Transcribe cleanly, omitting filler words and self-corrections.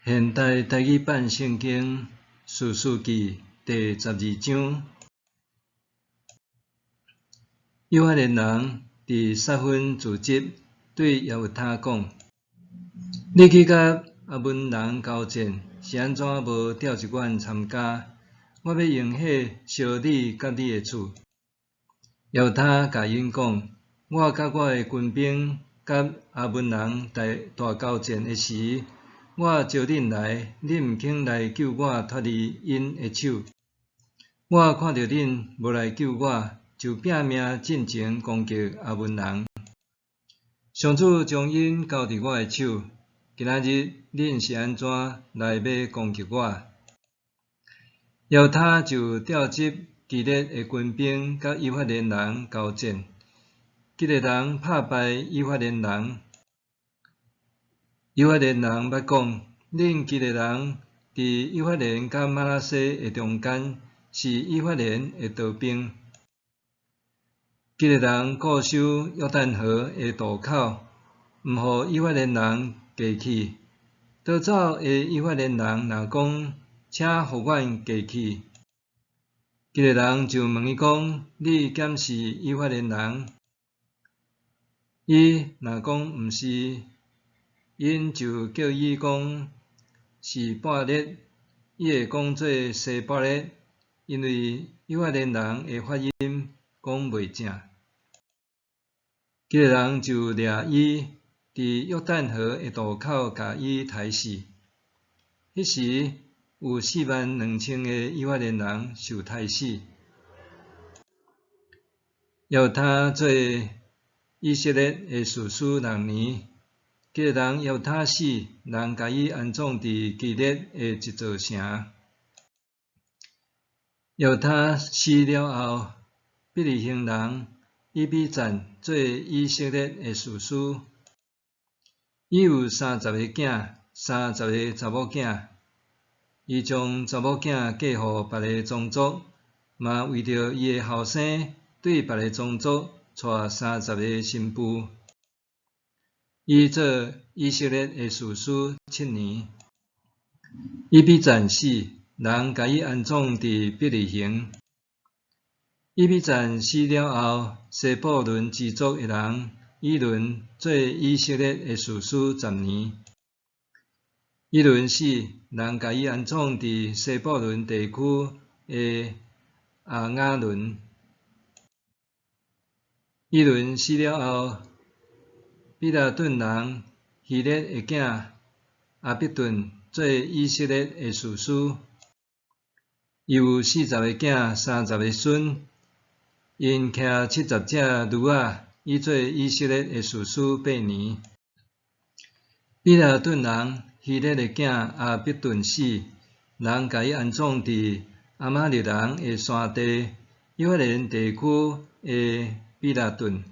現代台語版聖經士師記第十二章，以法蓮人佇撒分聚集，對耶弗他講：你去佮亞捫人交戰，是按怎無召集阮參加？我欲用火燒你佮你的厝。耶弗他共𪜶講：我佮我的軍兵佮亞捫人大交戰的時，我召恁來，恁毋肯來救我脫離𪜶的手。我看著恁無來救我，就拚命進前攻擊亞捫人。上主將𪜶交佇我的手。今仔日恁是按怎來欲攻擊我？耶弗他就召集基列的軍兵佮以法蓮人交戰。基列人拍敗以法蓮人。以法蓮人捌講：恁基列人佇以法蓮佮瑪拿西的中間，是以法蓮的逃兵。基列人固守約旦河的渡口，毋予以法蓮人過去。逃走的以法蓮人若講：請予阮過去，基列人就問伊講：你敢是以法蓮人？伊若講毋是，𪜶就叫伊講示播列，伊會講做西播列，因為以法蓮人的發音講袂正。基列人就掠伊，佇約旦河的渡口共伊刣死。彼時有4萬2千個以法蓮人受刣死。耶弗他做以色列的士師六年。基列人耶弗他死，人共伊安葬佇基列的一座城。耶弗他死了後，伯利恆人以比讚做以色列的士師。伊有三十个囝，三十个查某囝。伊將查某囝嫁予別个宗族，嘛為著伊的後生，對別个宗族娶三十个新婦。伊做以色列的士師七年。以比讚死，人共伊安葬佇伯利恆。以比讚死了後，西布倫支族的人以倫做以色列的士師十年。以倫死，人共伊安葬佇西布倫地區的亞雅崙。以倫死了後，比拉頓人希列的囝亞比頓做以色列的士師。伊有四十個囝，三十个孫。𪜶騎七十隻驢仔，伊做以色列的士師八年。比拉頓人希列的囝亞比頓死，人共伊安葬佇亞瑪力人的山地，以法蓮地區的比拉頓。